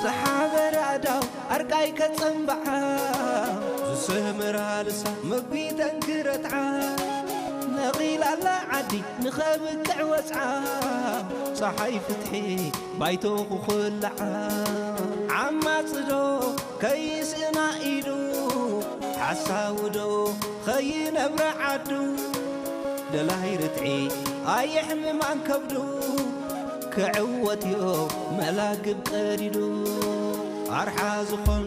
ዝሓበረ ኣዳው ኣርቃይ ከጸንብዓ፣ ዝሰመራ ልሳ መጒተን ክረትዓ፣ ነቒላላ ዓዲ ንኸብቅዕ ወጽዓ፣ ጸሓይ ፍትሒ ባይቶ ክኹልዓ። ዓማጽዶ ከይስእና ኢሉ፣ ሓሳውዶ ኸይነብረ ዓዱ፣ ደላይ ርትዒ ኣየሕምማን ከብዱ፣ ክዕወትዮ መላግብ ቀዲዱ። ኣርሓ ዝኾን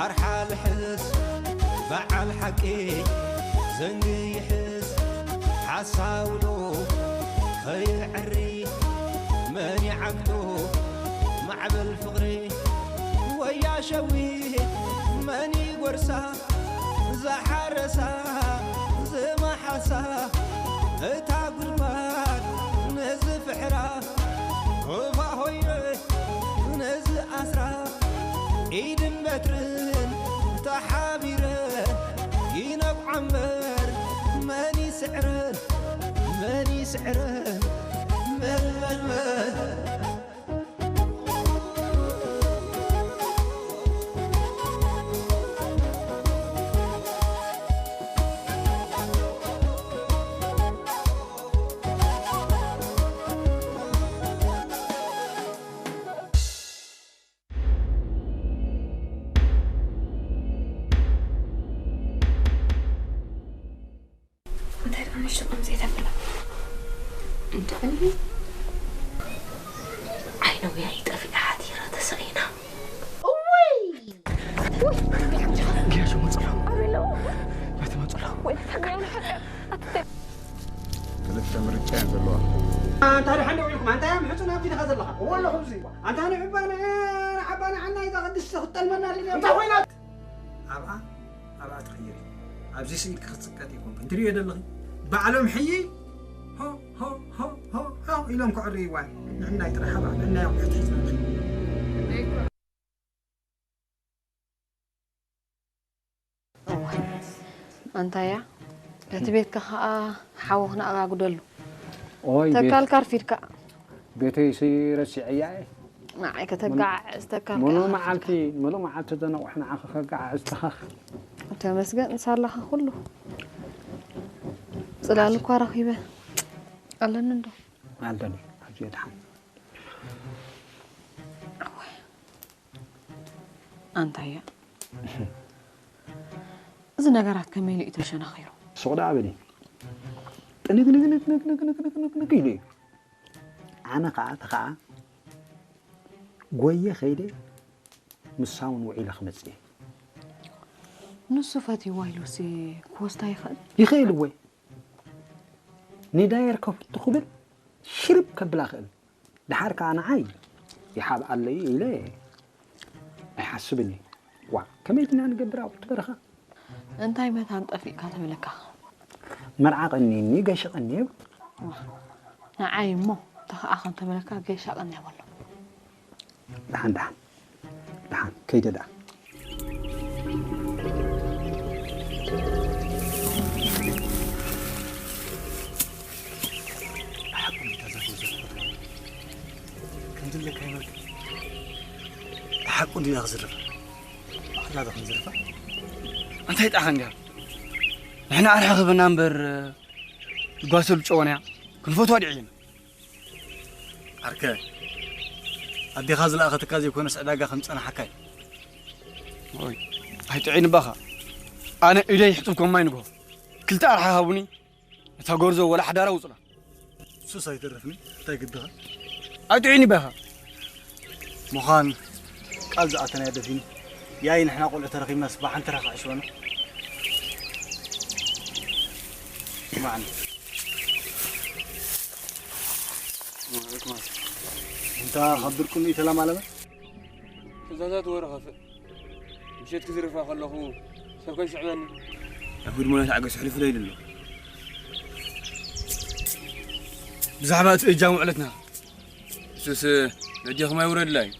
ኣርሓ ልሕስ፣ በዓል ሓቂ ዘንጊ ይሕስ፣ ሓሳውዶ ኸይዕሪ መን ይዓግቶ፣ ማዕበል ፍቕሪ ወያ ሸዊት መን ይጎርሳ፣ ዝሓረሳ ዝመሓሳ እታ ጉድጓድ ነዚ ፍሕራ፣ ሩባ ሆይረ ነዚ ኣስራ፣ ኢድን በትርን ተሓቢረ ይነብዖ እምበር መን ይስዕረን፣ መን ይስዕረን፣ መን፣ መን፣ መን። እንታይ ደኣ ንእሽቶ ከምዚ ተብላ? እንድዕሊ ዓይነ ውያይ ጠፊኣ ሓዲራ ተሳኢና። እወይ! ገያሾ መፅሎ። ኣቤሎ! በቲ መፅሎ። ወይ ተጋና ሓጢኣት። ኣትተ- ክልተ ምርጫ እየን ዘለዋ። ኣንታ ደሓን ዶ ኢልኩም? ኣንታ ምሕጹን ኣብዚ ዲኻ ዘለኻ? እወ ኣለኹ ኣብዚ። ኣንታ ንዕባ ንዓ-፣ ንዓባ ንዓና ኢዛ ቅድስቲ ክትጠልመና ድልያ። እንታይ ኮይና? ኣብኣ ኣብኣ ትቕየር እዩ። ኣብዚ ስኢልኪ ክትጽቀጢ ኣይኮንክን። ትርእዮ ዘለኺ ባዕሎም ሕይይ ሆ ሆ ሆ ሆ ሆ ኢሎም ከዕርይዋ። ንዕናይ ጥራሕ ኣብኣ ንዕናይ ኣቑሑት ሒዝና ንኸይድ። እዋይ፣ ኣንታያ፣ እቲ ቤትካ ኸኣ ሓዊ ክነኣጋግደሉ። ኦይ፣ ቤት-፣ ተካልካ ኣርፊድካ። ቤተይሲ ረሲዐያ እየ። ንዓይ ከተጋዕዝ ተካልካ ምሉእ ኣርፊድካ። መዓልቲ፣ ምሉእ መዓልቲ ዘነቑሕ ንዓኺ ከጋዕዝ ተኻኽ። ተመስገን፣ ንሳ ኣለኻ ኩሉ። ጽላል እኳ ረኺበ። ኣለኒ እንዶ። ኣለኒ፣ ኣብዚ የድሓን። እዋይ። ኣንታያ፣ እዚ ነገራት ከመይ ኢሉ እዩ ተሸናኺሩ? ሱቕ ደኣ በሊ። ጥንግንግንግንግንግንግንግንግ ኢሉ እዩ። ኣነ ኸዓ፣ እቲ ኸዓ ጎየ ኸይደ፣ ምሳ እውን ውዒለ ክመጽእ እየ። ንሱ ፈትይዋ ኢሉሲ ክወስዳ ይኽእል? ይኽእል እወ። ንዳየር ከፍቱ ክብል ሽርብ ከብላ ክእል። ደሓር ከኣ ንዓይ ይሓብኣለይ ኢለ ኣይሓስብን እየ። ዋእ፣ ከመይ ድና ንገብር ኣብኡ በረኻ? እንታይ መታን ጠፊእካ ተበለካ? መርዓ ቀኒኒ፣ ገሽ ቀንየ። ዋ፣ ንዓይ እሞ ተኸኣ ከም ተበለካ ገሻ ቀንያ በሎ። ደሓን፣ ደሓን፣ ደሓን፣ ከይደ ደኣ። ሓቁ እንዴት ኣዛፈው ዘፍኩት? ከምዚ ለካ ይመልክ። ሓቁ እንዲና ክዝርፍ። ኣኽላ ዶ ክንዝርፋ? እንታይ ጣኸ እንዲያ? ንሕና ኣርሓ ክህበና እምበር፣ ጓል ሰብ ጨወንያ ክንፈትዋ ድዒ ኢና። ዓርከ፣ ኣዴኻ ዝለኣኸትካ ዘይኮነስ ዕዳጋ ከም ዝጸናሓካ እዩ። ኦይ፣ ኣይጥዒን ባኻ። ኣነ ኢደይ ይሕጽብ ከም ማይ ንግሆ። ክልተ ኣርሓ ሃቡኒ፣ እታ ጎርዞ ወላ ሓዳራ ውጹላ። ሱስ ኣይተርፍኒ፣ እንታይ ግድኻ? ኣይጥዒን ባኻ። ምዃን ቃል ዝኣተናዮ ደፊኑ። ያይ ንሕና ቆልዑ ተረኺብናስ ብሓንቲ ራኻ ዕሽወና። ስማዕኒ። እንታ ካብ ድርቅኑ ይተላማለመ? ትእዛዛት ወረ ኸፍእ። ምሸት ክዝርፋ ከለኹ ሰብ ከይስዕበኒ። ኣብ ግድሞ ናይ ተዓገስ ሕልፍ ዶ ኢሉ ኣሎ? ብዛዕባ እቲ እጃም ውዕለትና። እሱስ በጃኹም ኣይውረድላ እዩ።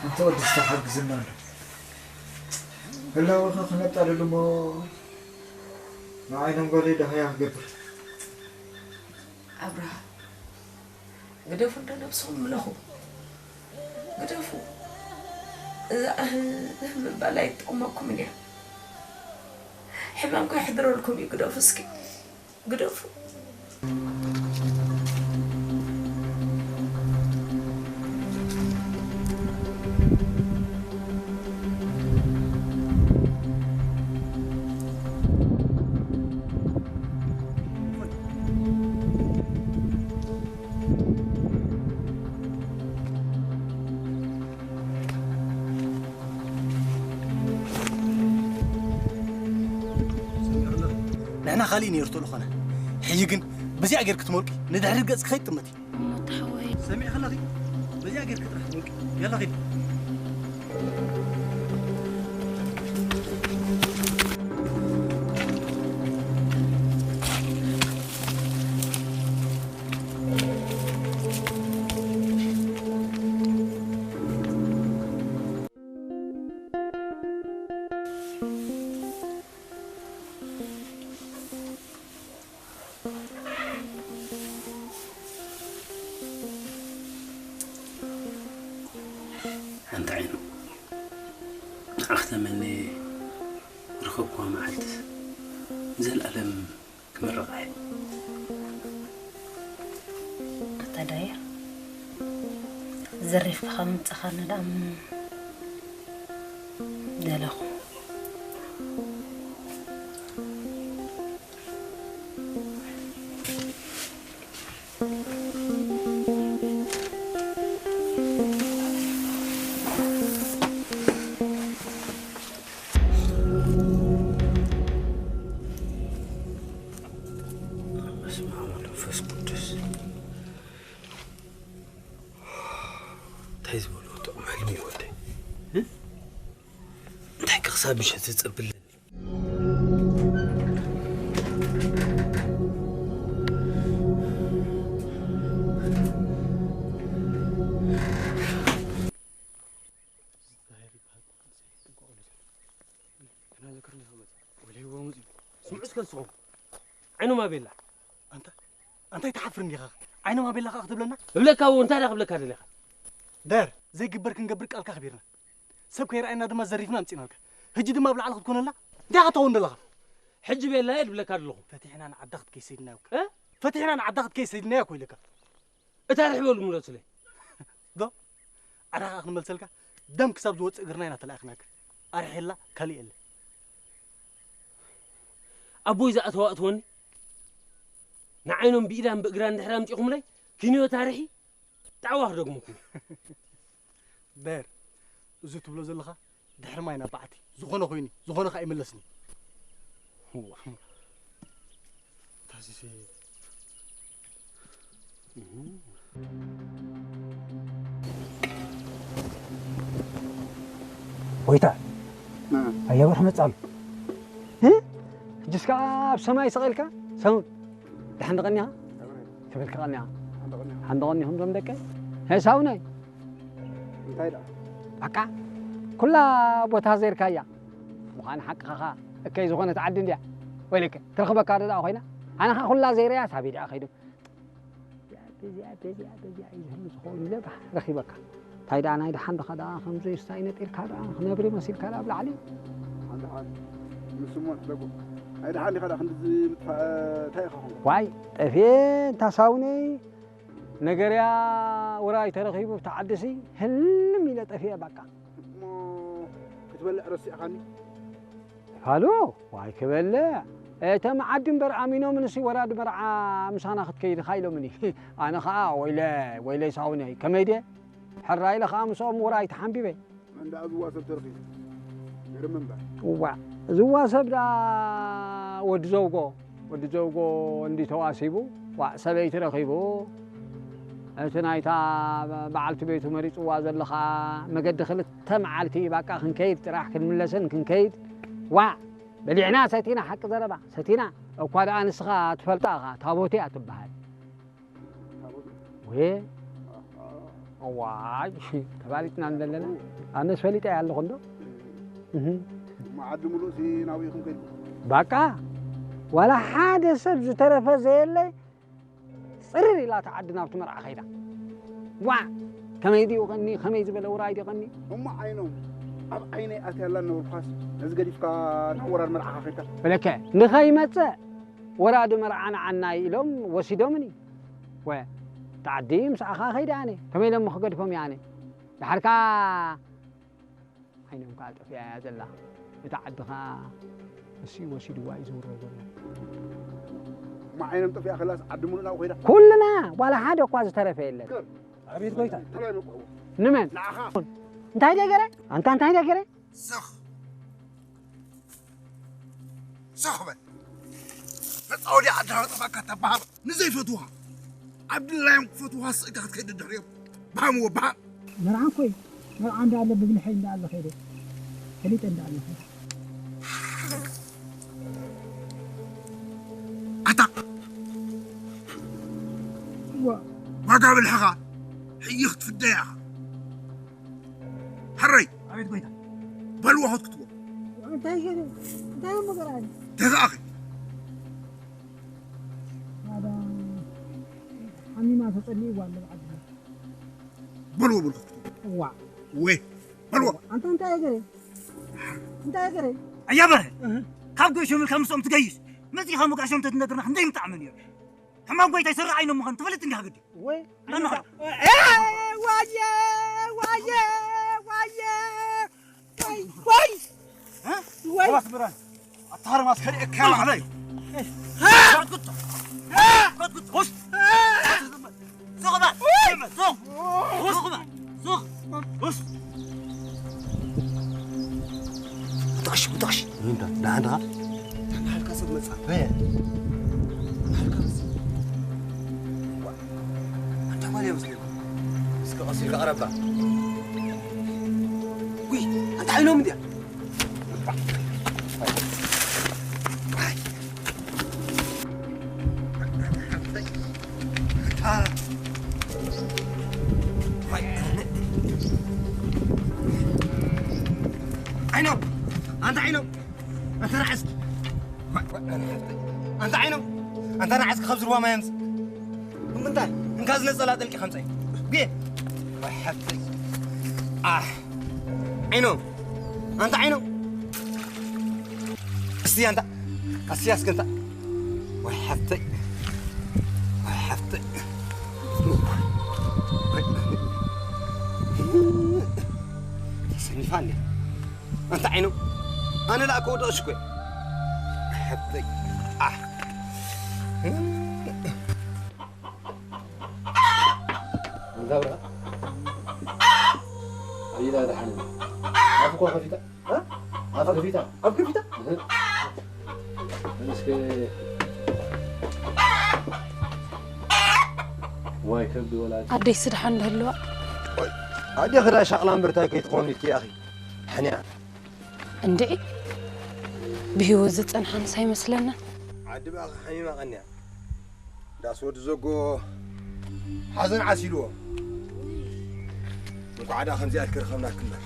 ኣንተ ወዲ ዝተሓግዝና ኣሎ። ህላወኻ ክነጣልል እሞ ንዓይኖም ጓለይ ደሃያ ክገብር። ኣብርሃ፣ ግደፉ፣ እንዶ ነብስኹም ምለኹ። ግደፉ። እዛ እህ እህ ምባል ኣይትጠቕመኩምን እያ። ሕማም ከሕድረልኩም እዩ። ግደፉ እስኪ። ግደፉ። ንሕና ካሊእ ነይሩ ተልእኾና። ሕጂ ግን በዚኣ ጌርክ ትመልቂ ንድሕሪት ገጽ ክኸይድ ጥመት እዩ። እሞ ተሓወይ። ሰሚዕኺ ኣለኺ? በዚኣ ጌርክ ጥራሕ ትመልቂ። ያላ ኺድ። ሓንቲ ዓይኑ ንዓኺ ተመነየ፣ ዝረኸብክዋ መዓልቲ ንዘለኣለም ክምርቓ እየ። ኣታ ዳየር፣ ዘሪፍካ ካብ ምጻኻኒ ደኣ እሞ ደለኹ። በስመ አብ ወወልድ ወመንፈስ ቅዱስ። እንታይ ዝበልዎ ጥዑም ሕልሚ እዩ ወደይ? እ? እንታይ ከ ክሳብ ምሸት ዝጸብለኒ? ስምዑ እስከ ንስኹም። ዓይኖም ኣቤላ። ኣንታ፣ ኣንታ ኣይትሓፍርን ዲኻ? ዓይኖም ኣቤላ ኸኣ ክትብለና? እብለካ እውን እንታይ ደኣ ክብለካ ደሊኻ? ዳየር፣ ዘይግበር ክንገብር ቃልካ ኣኽቢርና። ሰብ ከይረኣየና ድማ ዘሪፍና ኣምጺእናልካ። ሕጂ ድማ ኣብ ላዕሊ ክትኮነልና እንታይ ኢኻ ትኸውን ዘለኻ? ሕጂ ቤላ እየ ድብለካ ኣለኹ። ፈቲሕና ንዓዳ ክትከይድ ሰይድናዮ እኮ። እ? ፈቲሕና ንዓዳ ክትከይድ ሰይድናዮ እኮ ኢለካ። እታ ርሕበሉ ምለሱለይ። ዶ? ዓዳ ኸኣ ክንመልሰልካ፣ ደም ክሳብ ዝወጽእ እግርና ኢና ተላኢኽናካ። ኣርሒላ፣ ካልእ የለ። ኣቦይ ዝኣተዋ ኣትወኒ። ንዓይኖም ብኢዳን ብእግራን ድሕሪ ኣምጺኹምለይ፣ ኪንዮ ታሪኺ ጣዕዋ ክደግመኩም። በር፣ እዚ ትብሎ ዘለኻ ድሕሪ ማይ ናብ በዓቲ። ዝኾነ ኮይኑ፣ ዝኾነ ኸኣ ይምለስኒ። እዋ። ታዚዘ። ጎይታ፣ እ። ኣየብርህ መጻሉ። እ? ሕጅስ ከኣ ኣብ ሰማይ ሰቒልካ፣ ሰም-፣ ደሓን ደቐኒኻ? ክብል ክቐኒኻ። ሓንደቐኒኹም ዞም ደቀይ? ሄሳውነይ። እንታይ ደኣ? በቃ፣ ኩላ ቦታ ዘይርካያ። ምዃን ሓቅኻ ኸኣ፣ እከይ ዝኾነት ዓዲ እንድያ። ወይለከ፣ ትረኽበካ ዶ ደኣ ኮይና? ኣነ ኸኣ ኩላ ዘይረያ፣ ሳበይ ደኣ ከይዱ? በዚኣ፣ በዚኣ፣ በዚኣ እዩ ዝህሉ ዝኸውን ኢለ ባህ ረኺበካ። እንታይ ደኣ ናይ ደሓን ዲኻ ደኣ ከምዚ ስታይ ነጢርካ ደኣ ክነብሪ መሲልካ ደኣ ኣብ ላዕሊ? ሓንቲ ሓንቲ ንስሞ ንሕደጎ። ናይ ደሓን ዲኻ ደኣ ክንድዚ ምጥፋእ እንታይ ኢኻ ኾንካ? ዋይ፣ ጠፍኤ እንታ ሳውነይ ነገርያ ውራይ ተረኺቡ ብቲ ዓድሲ ህልም ኢለ ጠፍኤ ባቃ። እሞ ክትበልዕ ረሲዕኻኒ? ፋሉ፣ ዋይ ክበልዕ። እተ መዓዲ እምበር ኣሚኖምንሲ ወራዲ መርዓ ምሳና ክትከይድ ኢኻ ኢሎምኒ። ኣነ ኸኣ ወይለ፣ ወይለይ ሳውነይ፣ ከመይ ድየ? ሕራይ ኢለ ኸኣ ምስኦም ውራይ ተሓንቢበ። መን ደኣ ዝዋ ሰብ ተረኺቡ? ገርም እምበር። እዋ፣ ዝዋ ሰብ ደኣ ወዲ ዘውጎ፣ ወዲ ዘውጎ እንዲ ተዋሲቡ፣ ዋእ፣ ሰበይቲ ረኺቡ፣ እቲ ናይታ በዓልቲ ቤቱ መሪጽዋ ዘሎ ኸኣ መገዲ ክልተ መዓልቲ ባቃ ክንከይድ ጥራሕ ክንምለስን ክንከይድ፣ ዋእ፣ በሊዕና ሰቲና፣ ሓቂ ዘረባ፣ ሰቲና። እኳ ደኣ ንስኻ ትፈልጣ ኢኻ፣ ታቦት እያ ትበሃል። ታቦት? ወየ። ኣሃ። ዋይ ተባሊጥና ዘለና ኣነስ ፈሊጠ ኣለኹ እንዶ እህ። መዓዲ ሙሉእ ሲ ናብኡ ኢኹም ከይድኩም ባቃ ዋላ ሓደ ሰብ ዝተረፈ ዘየለ ጽርር ኢላ ተዓዲ ናብቲ መርዓ ከይዳ ዋ ከመይ ድዩ ቀኒ ከመይ ዝበለ ውራይ ድዩ ቀኒ እሞ ዓይኖም ኣብ ዓይነይ ኣትያላ ነበርኳስ ነዚ ገዲፍካ ናብ ወራድ መርዓኻ ከይድካ በለከ ንኸይመጽእ ወራዲ መርዓ ንዓናይ ኢሎም ወሲዶምኒ ወ ተዓዲ ምስኣኻ ከይደ ኣነ ከመይ ኢሎም ክገድፎም እየ ኣነ ድሓርካ ዓይኖም ከዓ ጠፊኣ እያ ዘላ እታ ዓዲ ከዓ እሱ ወሲድዋ እዩ ዝውረ ዘሎ እሞ ዓይኖም ጠፊኣ ከላስ ዓዲ ሙሉእ ናብኡ ከይዳ ኩልና ዋላ ሓደ እኳ ዝተረፈ የለን ኣቤት ጎይታ ተላይ መቋዎ ንመን ንዓኻ እንታይ ደገረ ኣንታ እንታይ ደገረ ስኽ ስኽ በል መጻወዲ ዓድኻ ጠፋካ ተባሃብ ንዘይፈትውኻ ኣብ ድላዮም ክፈትውኻ ስእካ ክትከይድ ድሕሪኦም ብሃምዎ ብሃም መርዓ እኮ እዩ መርዓ እንዳለ ብብልሐይ እንዳለ ከይደ ፈሊጠ እንዳለ ከይደ ኣታ እዋ ዋጋ ብልሕኻ ሕይኽ ትፍደያ ኢኻ ሕረይ ኣቤት ጎይታ በልዎ ክትክትዎ እንታይ ገይረ እንታይ እሞ ገርኣኒ ተዛኣኸ ኣዳ ሓሚማ ተጸሊእዋ ኣሎ ብዓድና በልዎ በልዎ ክትክትዎ እዋ ወይ በልዎ ኣንታ እንታይ ገረ እንታይ ገረ ኣያ በርሀ ካብ ገሾም ኢልካ ምስኦም ትገይሽ መፂኻ ሙጋሾም ተትነግርና ክንደይ ምጣዕሚ ነይሩ ሕማም ጎይታ ይሰርሕ ኣይኖም ምዃኑ ትፈልጥ እንዲኻ ግዲ ወይ ነንኻ ዋየ ዋየ ዋየ ወይ ወይ ወይ ኣታርም ኣስከሪእካ ማዕለይ ሱቕ በል ሱቕ በል ሱቕ ሱቕ ሱቕ በል ሱቕ ሱቕ ውጣሽ ውጣሽ እንታ ደሓን ደኻ ተናሃልካ ሰብ መጻ በየ ተናሃልካ መጽ ኣንታ ማን እዮም ዝብል እስከ ቀስ ኢልካ ቀረባ ውይ ኣንታ ዓይኖም እንዲያ ዓይኖም ኣንታ ዓይኖም ኣንታ ንዓስ ኣንታ ዓይኖም ኣንታ ንዓስ ካብ ዝርዋ ማየምስ ምንታይ እንካ ዝነጸላ ጠልቂ ከምጸይ ቤ ሓፍተይ ኣሕ ዓይኖም ኣንታ ዓይኖም እስቲ ኣንታ ኣስያስ ክንታ ወይ ሓፍተይ ወይ ሓፍተይ ተሰኒፋ እንዴ ኣንታ ዓይኖም ኣነ ላእከ ወደቕሽ ኮ ሓፍተይ ኣሕ ገብረ ኣቢላ ደሓን ኣፍ እኮ ከፊታ ኣፍ ከፊታ ኣብ ከፊታ እስከ ዋይ ከብዲ ወላጅ ኣደይ ስድሓን እንደህልዋ ኣዴ ክዳ ሻቕላ እምበርታይ ከይትኾን ኢልኪ ኣኺ ሕንያ እንድዒ ብህይወት ዝጸንሓንስ ኣይመስለና ዓዲ ብኣኺ ሓሚማ ቐንያ ዳስ ወዲ ዘጎ ሓዘን ዓሲልዎ እንኳዕ ዳ ከምዚኣ ኢልኪ ረኸብናኪ እምበር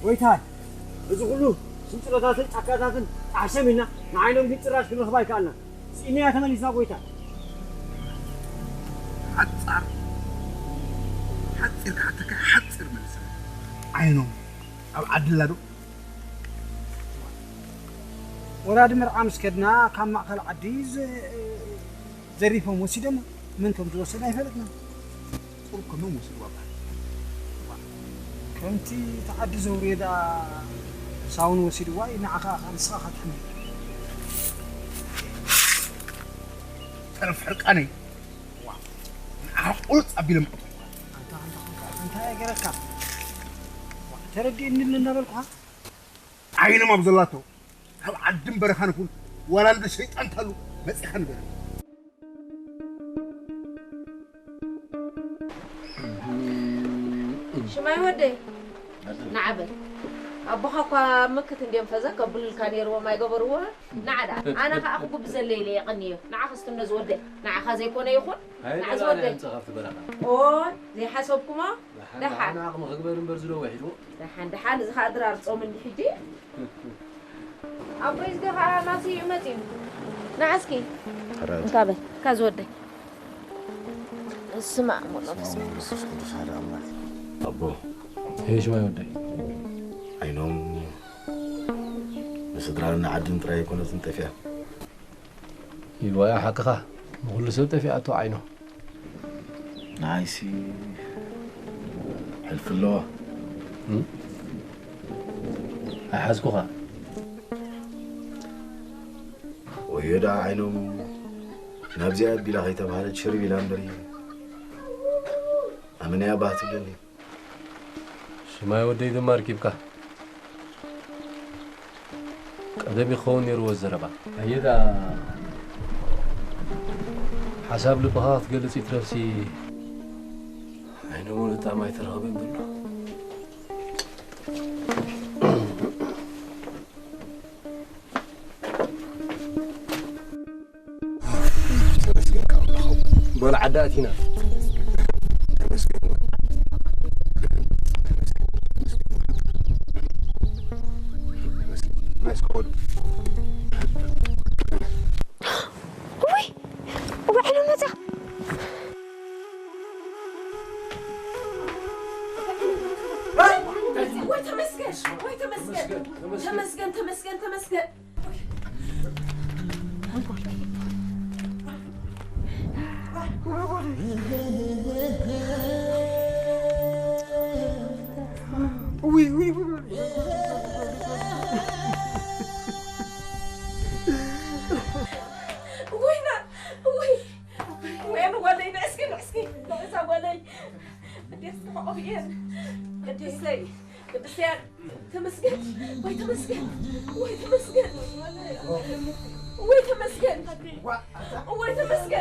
ጎይታይ እዚ ኩሉ ስንጭሮታትን ጫካታትን ጣሕሸም ኢልና ንዓይኖም ግን ጭራሽ ክንረኽባ ኣይከኣልና ስኢነያ ተመሊስና ጎይታ ሓጻር ሓጺር ክሓተካ ሓጺር መልስ ዓይኖም ኣብ ዓድላ ዶ ወራዲ መርዓ ምስ ከድና ካብ ማእኸል ዓዲ ዘ- ዘሪፎም ወሲዶሞ መን ከም ዝወሰደ ኣይፈለጥና ቁሩብ ከመን ወሲድዋ በሃል ከምቲ ተዓዲ ዘውርዮ ደኣ ሳውን ወሲድዋ እዩ ንዓኻ ንስኻ ክትሕምል ተረፍ ሕርቃነይ ንዓኻ ቁልፅ ኣቢሎም ኣንታ ኣንታ ኣንታ እንታይ ገረካ ተረዲእኒ እናበልኩኻ ዓይኖም ኣብ ዘላቶ ካብ ዓድን በረኻን ኩን ዋላ እንደ ሸይጣን ታሉ መፂኻ ንገር ሽማይ ወደይ ንዓበል ኣቦኻ እኳ ምክት እንድዮም ፈዘ ከብሉልካ ነይርዎም ኣይገበርዎ። ንዓ ደኣ ኣነ ኸዓ ክጉብዘለይ ኢለ የቐንዮ። ንዓ ክስትምነ ዝወደ ንዓኻ ዘይኮነ ይኹን። ንዓ ዝወደ ጸኻፍ ትበላኻ ኦይ ዘይሓሰብኩሞ። ደሓን ዓቕሚ ክግበር እምበር ዝደወ ሒድዎ ደሓን ደሓን እዚ ኸዓ ድራር ጾም እንዲ ሕጂ ኣቦይ ዝገ ኸዓ ናቱ እዩ መጺኡ። ንዓ እስኪ እንካ በል እካ ዝወደይ። ስማዕ ሞሎ መንፈስ ቅዱስ ሓደ ኣምላክ። ኣቦ ሄሽ ማይ ወደይ ዓይኖም ንስድራን ንዓድን ጥራይ ኣይኮነትን ጠፊኣ። ይዋያ ሓቅኻ ንኹሉ ሰብ ጠፊኣቶ ዓይኖ። ንዓይሲ ሕልፊ ኣለዋ። ኣይሓዝኩኻ። ወዮ ደኣ ዓይኖም ናብዚኣ ኣቢላ ከይተባህለት ሽርብ ኢላ እምበር ኣመንያ ባህ ትብለኒ። ሽማይ ወደይ ድማ ኣርኪብካ። ቀደም ይኸውን ነይርዎ ዘረባ። ኣየዳ ሓሳብ ልብኻ ክትገልጽ ይትረፍሲ ዓይነ ሙሉ ጣም ኣይተረኸበን ብሎ። ተመስገን ካብ ኣምላኽ። በሉ ዓዲ ኣቲና። ተመስገን። ውይ ውይ ዕሉ መጻ ወይ ተመስገን ወይ ተመስገን ተመስገን ተመስገን ተመስገን ወይና ወይ ወይ ኣነ ጓለይ ንዕስኪ ንዕስኪ ንዕሳ ጓለይ እንዴት ተቆብየን ቅድስተይ ቅድስተይ ተመስገን ወይ ተመስገን ወይ ተመስገን ወይ ተመስገን ወይ ተመስገን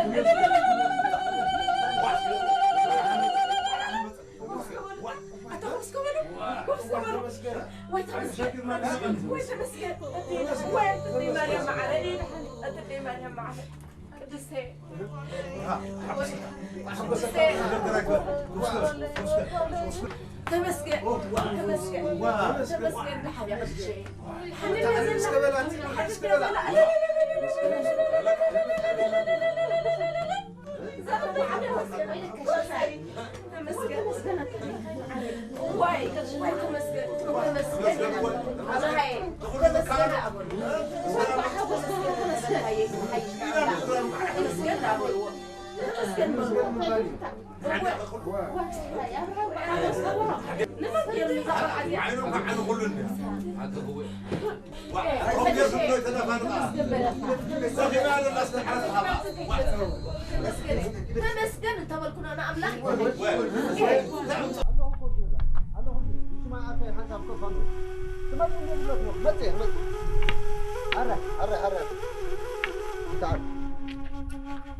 ተመስገን እንተበልኩና ንኣምላኽ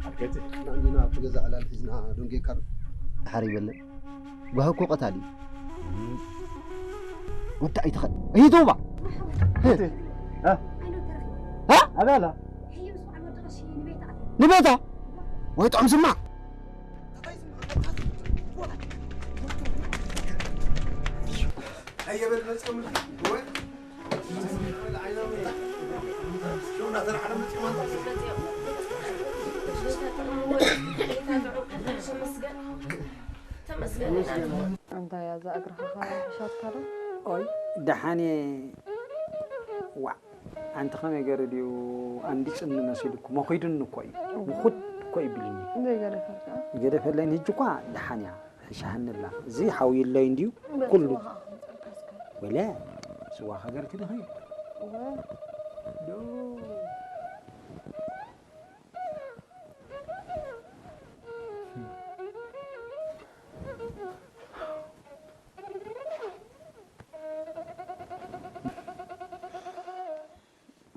ኣብቲ ገዛ ዕላል ሒዝና ዶንጌ ካብ ድሓር ይበልዕ ጓሂ እኮ ቀታሊ እዩ። ወዲ ኣይትኸ እሂትውባ ኣበላ ንቤታ ወይ ጥዑም ስማ እንታይ እያ እዛ እግርኻ ኸ ሒሻትካ ዶ? ኦይ ደሓን እየ። ዋእ ኣንቲ ከመይ ገይሩ ድዩ ኣንዲጹኒ መሲሉኩ መኺዱኒ እኮ እዩ ምኹድ እኮ ይብልኒ። ዘይገደፈልካ? ይገደፈለይን ህጂ እኳ ደሓን እያ። ሕሻህኒ ኣላ እዚ ሓውይለይ እንድዩ ኩሉ ወለ ስዋ ከገርኪ ድኺ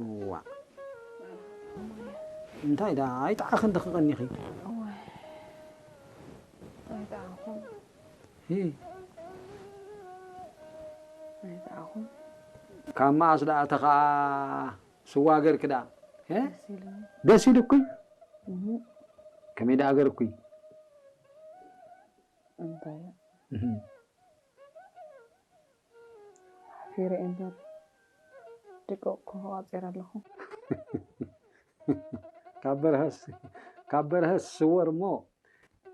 እዋ እንታይ ደኣ ኣይጠዓኽን ድኺ ቀኒኺ ኣይጠዓኹን ሂ ኣይጠዓኹን ካብ መኣስ ደኣ ተኻ ስዋ ገርክ ደኣ? እ? ደስ ኢሉኒ። ደስ ኢሉኩይ? እህ። ከመይ ደኣ ገርኩይ? እንታይ? እህ። ሓፊረ እምበር ደቂ እኮ ኣቋጺረ ኣለኹ። ካብ በርሀስ፣ ካብ በርሀስ ስወር እሞ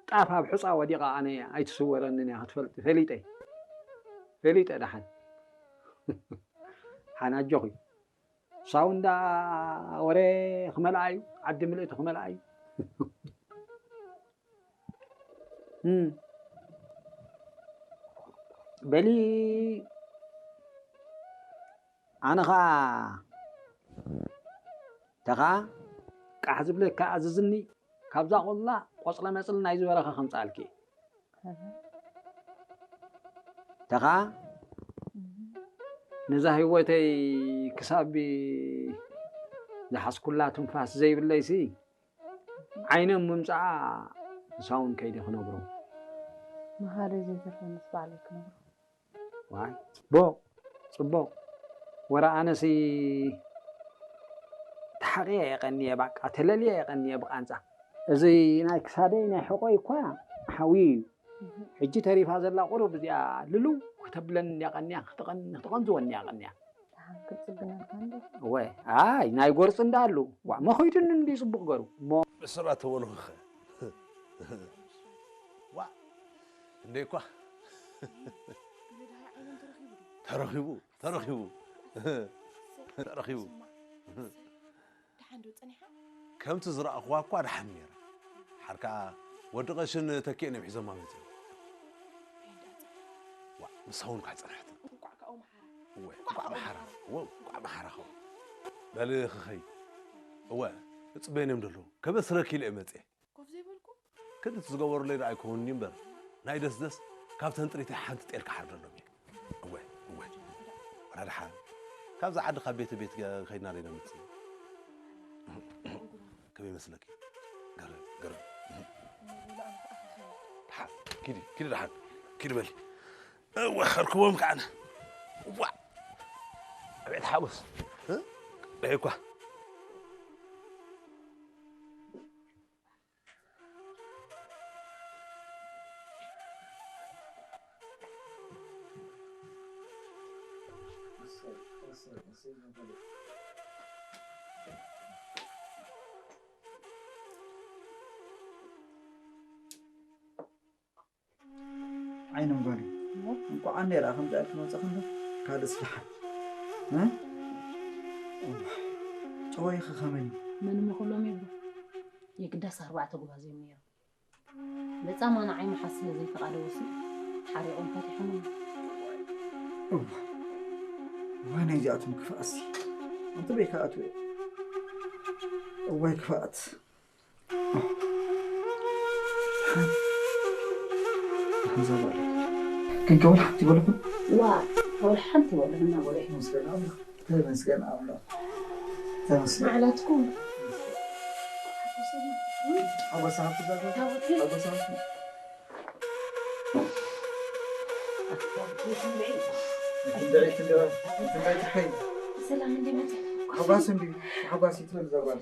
ጣፍ ኣብ ሑጻ ወዲቓ ኣነ ኣይትስወረንን እያ ክትፈልጢ። ፈሊጠ። ፈሊጠ ደሓን። ሓን ኣጆኺ። ሳውንዳ ወረ ክመልኣ እዩ። ዓዲ ምልእቲ ክመልኣ እዩ። እም። በሊ ኣነ ኸኣ ተኻ ቃሕ ዝብለካ ኣዝዝኒ፣ ካብዛ ቆላ ቆጽለ መጽሊ ናይ ዝበረኸ ከምጽኣልኪ። ተኻ ነዛ ህይወተይ ክሳብ ዝሓዝኩላ ትንፋስ ዘይብለይሲ ዓይነ ምምጻኣ ንሳ እውን ከይደ ክነግሮ። መሃሪ ዘይተርፈ ምስ ባዕለይ ክነግሮ። ዋይ፣ ጽቡቕ፣ ጽቡቕ። ወረ ኣነሲ ተሓቕየ የቐንየ፣ ባቃ ተለልየ የቐንየ ብቃንጻ። እዚ ናይ ክሳደይ ናይ ሕቖይ እኳ ሓውዩ እዩ። ሕጂ ተሪፋ ዘላ ቁሩብ እዚኣ ልልው ክተብለኒ እንድያ ቀንያ፣ ክትቐን-፣ ክትቐንዝወኒ እያ ቀንያ። ደሓን ክጽግነልካ እንዶ። እወ፣ ኣይ፣ ናይ ጎርጺ እንዳ ኣሉ። ዋእ፣ መኺዱኒ እንድዩ ጽቡቕ ገሩ። እሞ ንስራ ተበልኹኸ። ዋእ፣ እንደ እኳ። ተረኺቡ፣ ተረኺቡ። ተረኺቡ። ደሓን ዶ ጸኒሓ? ከምቲ ዝረኣኹዋ እኳ ደሓን ነይራ። ሓር ከኣ ወዲ ቀሽን ተኪኤን እዮም ሒዞማ መጺኦም። እንታይ ደኣ ጸኒሓ? ዋእ፣ ንሳ እውን እኳ ኣይጸንሐትን። እንቋዕ ካብኡ መሓራ። እወ፣ እንቋዕ እንቋዕ ካብኡ መሓራ። መሓራ። እወ፣ እንቋዕ መሓራ ኸው። በሊ ክኸይድ። እወ፣ እጽበየን እዮም ዘለዉ። ከበስረኪ ኢለ እየ መጺኤ። ኮፍ ዘይበልኩ? ክንድቲ ዝገበሩለይ ደኣ ኣይከውንን'ዩ እምበር፣ ናይ ደስደስ ካብተን ጥሪተይ ሓንቲ ጤል ክሓርደሎም እየ። እወ፣ እወ። ወላ ደሓን። ካብዛ ዓዲ ካብ ቤተ ቤት ገ-፣ ከይድና ዶ ኢና ንመጽእ? ከመይ ይመስለኪ? ገረብ፣ ገረብ። ደሓን፣ ኪዲ፣ ኪዲ ደሓን። ኪዲ በሊ። እወ፣ ከርክቦም ከዓነ። እዋ። ኣቤት ሓጎስ። እ? ደይ እኳ። ዓይኖም ጓል እሞ? እንቋዕ ነይራ ከምዚ ኣልኪ መጸኺ እንዶ ካልእ ስራሓት። እ? እዋይ፣ ጨወይኺ ከመይ እዩ? መን እሞ ክብሎም ይብሉ? የግዳስ ኣርባዕተ ጉባዝ እዮም ነይሮም። በጻማ ንዓይ ምሓዝ ስለ ዘይፈቓደውሲ ሓሪቖም ፈቲሖምኒ። እዋይ፣ እዋይ ናይዚኣቶም ክፍኣትሲ። ኣንተ በይ ክኣትዉ እዮም። እዋይ ክፍኣት። ሓን-፣ ሓንሳብ ኣለ። ግን ከወል ሓንቲ ይበልኹም? ዋ፣ ከወል ሓንቲ ይበልኹም እናበለ እዩ። ተመስገን ኣምላኽ። ተመስገን ኣምላኽ። ተመስገን። መዓላትኩም። ሓጎስ ሃብቲ ዛዛ። ታቦት። ሓጎስ ሃብቲ። ክንደይ፣ ክንደይ፣ ክንደይ ትሕይ። ሰላም እንዴት መጣ? ሓጓስ እንዲ፣ ሓጓስ ይትበል ዘጓል።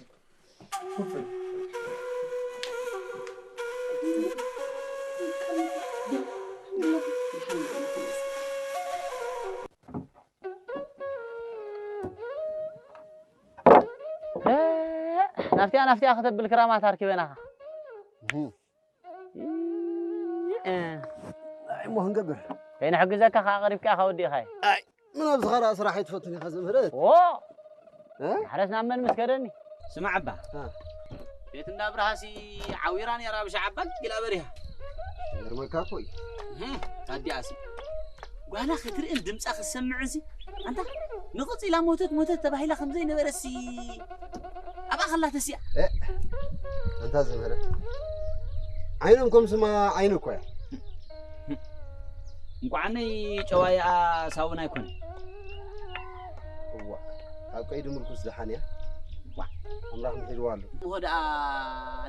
እ፣ ናፍቲኣ ናፍቲኣ ከተብል ክራማት ኣርኪበናኻ። እህ። እ። ኣይ፣ እሞ ክንገብር። ከይንሕግዘካ ከኣ ቀሪብካ ኢኻ ወዲእኻዮ። ኣይ፣ ምን ኣብዚ ኸራ ስራሕ ኣይትፈቱን ኢኻ ዘምህረት? ዎ! እ? ማሕረስ ናብ መን ምስ ከደኒ? ስማዕ እባ። እ። ቤት እንዳ ብርሃሲ ዓዊራ ነይራ ብሻዕ ኣባል ኢላ በሪሃ። ይገርመካ እኮ እዩ። እህ፣ ታዲኣሲ ጓላ ክትርእን ድምጻ ክትሰምዕንሲ ኣንታ ንቕጽ ኢላ ሞተት ሞተት ተባሂላ ከም ዘይነበረሲ ኣብኣ ከላ ተሲኣ። እ፣ ኣንታ ዘምህረት። ዓይኖም ከም ስማ ዓይኒ እኮ እያ። እንቋዓነይ ጨዋይኣ ሳውን ኣይኮነ። እዋ፣ ካብ ቀይዲ ምርኩስ ደሓን እያ። ዋ። ኣምላኽ ምሒዝዋ ኣሎ። እሞ ደኣ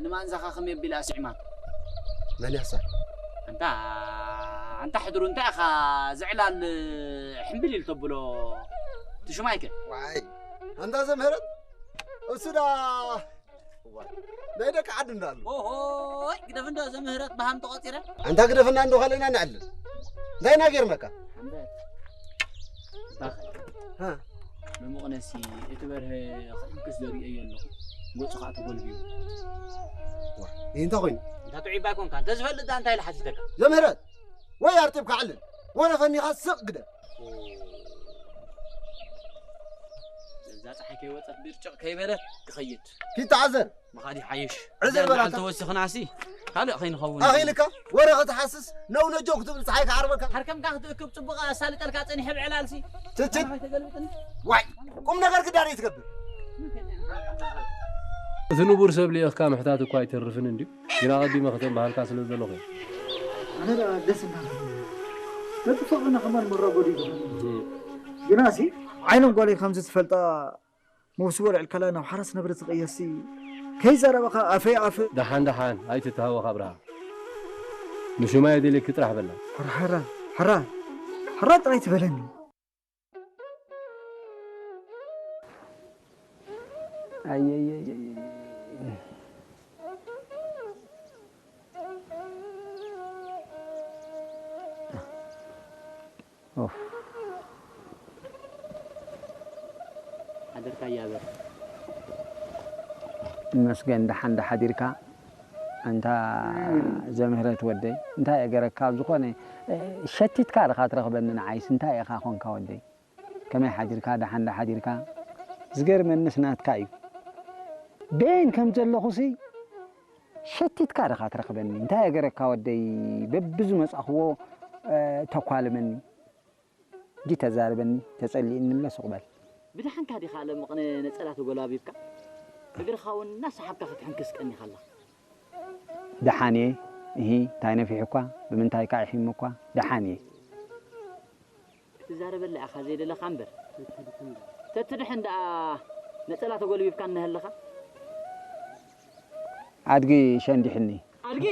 ንማንዛኻ ከመይ ኣቢላ ስዒማቶ? መን እያ እሳ? ኣንታ፣ ኣንታ ሕድሩ እንታይ ኢኻ ዝዕላል ሕምብል ኢሉ ተብሎ? ትሽማይከ? ዋይ ኣንታ ዘምህረት እሱ ዳ ዋይ፣ ናይ ደቂ ዓዲ እንዳሉ ኦሆይ ግደፍ እንዶ ዘምህረት ብሃም ተቆፂረ ኣንታ ግደፍና እንዶ ካለና ንዕልል እንታይ ና ገርመካ ሓምበት ባኸ ሃ መሙቕነሲ እቲ በርሀ ክሕንክስ ዘርእዮ ኣለኹ። ገፁ ከዓ ተጎልቢቡ። ይህ እንታይ ኮይኑ እንታ ጥዑይ ባይኮንካ እንተዝፈልጥ ዳ እንታይ ኢለ ሓቲተካ? ዘምህረት ወይ ኣርጥብካ ዕልል ወረ ፈኒኻ ስቕ ግደ እዛ ፀሓይ ከይወፀት ብርጭቕ ከይበለ ክኸይድ ኪተዓዘር ምኻድ ይሓይሽ። ዕዘር በላታ። ተወሲኽናሲ ካልእ ከይንኸውን ኣኺልካ ወረ ክትሓስስ ነው ነጆ ክትብል ፀሓይ ክዓርበካ ሓርከምካ ክትእክብ ፅቡቕ ኣሳልጠልካ ፀኒሐ ብዕላልሲ ትትት ተገልብጥኒ ዋይ ቁም ነገር ግዳር ይትገብር እቲ ንቡር ሰብ ልኢኽካ ምሕታት እኳ ኣይተርፍን እንድዩ። ግና ኣቐዲመ ከተምበሃልካ ስለ ዘለኹ እየ። ኣነ ደኣ ደስ እናበለኒ ነቲ ፍቕርና ከማን መራጎዲ ዝኾነ ግናሲ ዓይኖም ጓለይ ከምዚ ትፈልጣ መውስቦ ልዕል ከላ ናብ ሓራስ ነብሪ ትቕየሲ ከይዘረበኻ ኣፈይ ኣፍ ደሓን ደሓን ኣይትተሃወኽ ኣብርሃ። ንሹማይ ኣደልየኪ ጥራሕ በላ። ሕራ ሕራ ሕራ ጥራይ ትበለኒ። ሓደርካ እያበር ይመስገን ደሓን ዳሓዲርካ ኣንታ ዘምህረት ወደይ እንታይ እገረካ ኣብ ዝኾነ ሸቲትካ ድኻ ትረኽበኒ ንዓይስ እንታይ ኢኻ ኾንካ ወደይ ከመይ ሓዲርካ ደሓን ዳሓዲርካ ዝገርመንስ ናትካ እዩ በይን ከም ዘለኹሲ ሸቲትካ ድኻ ትረኽበኒ እንታይ እገረካ ወደይ በብዝመጻኽዎ ተኳልመኒ እንዲ ተዛርበኒ ተጸሊእኒ እምለ ሱቕ በል። ብደሓንካ ዲኻ ለምቕነ ነጸላ ተጎላቢብካ እግርኻ እውን እናሰሓብካ ክትሕንክስ ቀኒኻ ኣለኻ። ደሓን እየ እሂ እንታይ ነፊሑኳ ብምንታይ ከ ኣሒሙኳ ደሓን እየ። ክትዛረበላ ኢኻ ዘይደለኻ እምበር ተትድሕን ደኣ ነጸላ ተጎልቢብካ እነሀለኻ። ኣድጊ ሸንዲሕኒ። ኣድጊ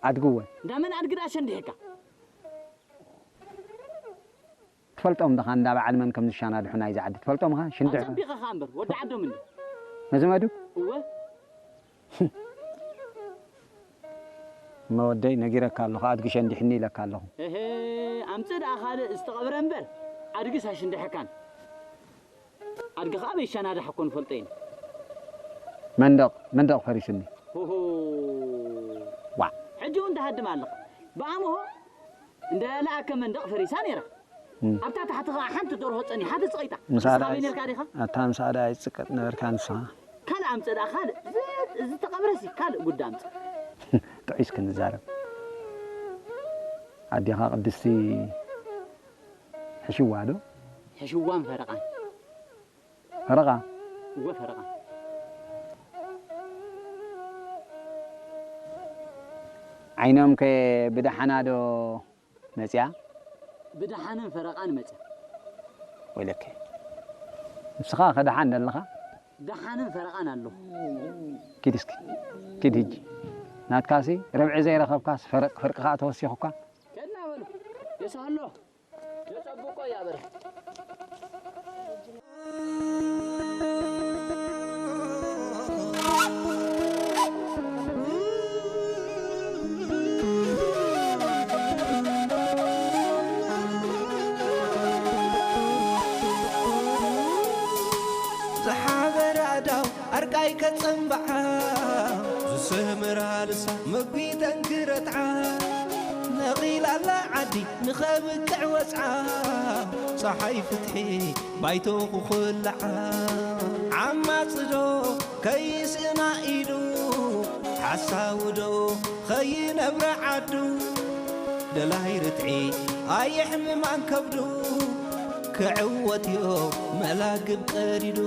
ኣድጊ እወ። እንዳ መን ኣድጊ ደኣ ሸንዲሕካ? ትፈልጦም ድኻ እንዳ በዓል መን ከም ዝሻናድሑ ናይዚ ዓዲ ትፈልጦም ኢኻ ሽንድሑ ኣጸቢቐ ኸኣ እምበር ወዲ ዓዶም እንዲ ነዘመዱ እወ እመ ወደይ ነጊረካ ኣለኹ ኣድጊ ሸንዲሕኒ ኢለካ ኣለኹ እህ ኣምጽእ ደኣ ካልእ ዝተቐብረ እምበር ኣድግስ ኣይሽንድሐካን ኣድጊ ኸኣ በይ ሻናድሕ እኮ ንፈልጦ ኢና መንደቕ መንደቕ ፈሪሱኒ ሆሆ ዋእ ሕጂ እውን ትሃድም ኣለኻ ብኣምሆ እንዳ ለኣከ መንደቕ ፈሪሳ ነይራ ኣብታ ታሕቲ ኸዓ ሓንቲ ደርሆ ጸኒሓ ተጽቒጣ ንስኻ ኣበይ ነርካ ዲኻ ኣታ ምሳዳ ኣይትጽቀጥ ነበርካ ንስኻ ካልእ ኣምጽእ ደኣ ካልእ ዝተቐብረሲ ካልእ ጉዳ ኣምጽእ ጥዑይ እስኪ ንዛረብ ኣዴኻ ቅድስቲ ሕሽዋ ዶ ሕሽዋን ፈረቓን ፈረቓ እወ ፈረቓ ዓይኖም ከ ብደሓና ዶ መፅያ ብደሓንን ፈረቓን መፅያ ወይለከ ንስኻ ከደሓን ደለኻ ደሓንን ፈረቓን ኣለኹ ኪድ እስኪ ኪድ ህጂ ናትካሲ ርብዒ ዘይረኸብካስ ፈርቂ ከዓ ተወሲኹካ ከድና በሉ የሳሎ የጸብቆ ያበረ ዝሓበረ ኣዳው ኣርቃይ ከጸንብዓ ዝሰመራ ልሳ መጒተን ክረትዓ ነቒላላ ዓዲ ንኸብቅዕ ወጽዓ ጸሓይ ፍትሒ ባይቶ ክኹልዓ ዓማጽዶ ከይስእና ኢሉ ሓሳውዶ ኸይነብረ ዓዱ ደላይ ርትዒ ኣየሕምማን ከብዱ ክዕወት እዮ መላግብ ቀዲዱ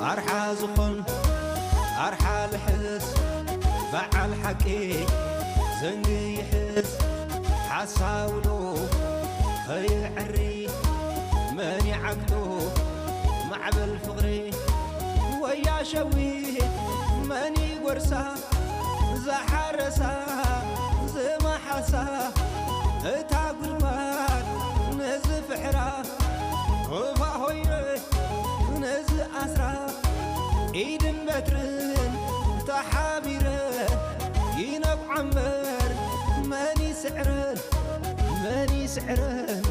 ኣርሓ ዝኾን ኣርሓ ልሕስ በዓል ሓቂ ዘንጊ ይሕስ ሓሳውዶ ኸይዕሪ መን ይዓግቶ ማዕበል ፍቕሪ ወያ ሸዊት መን ይጎርሳ ዝሓረሳ ዝመሓሳ እታ ጉድጓድ ንዝፍሕራ ትዕረን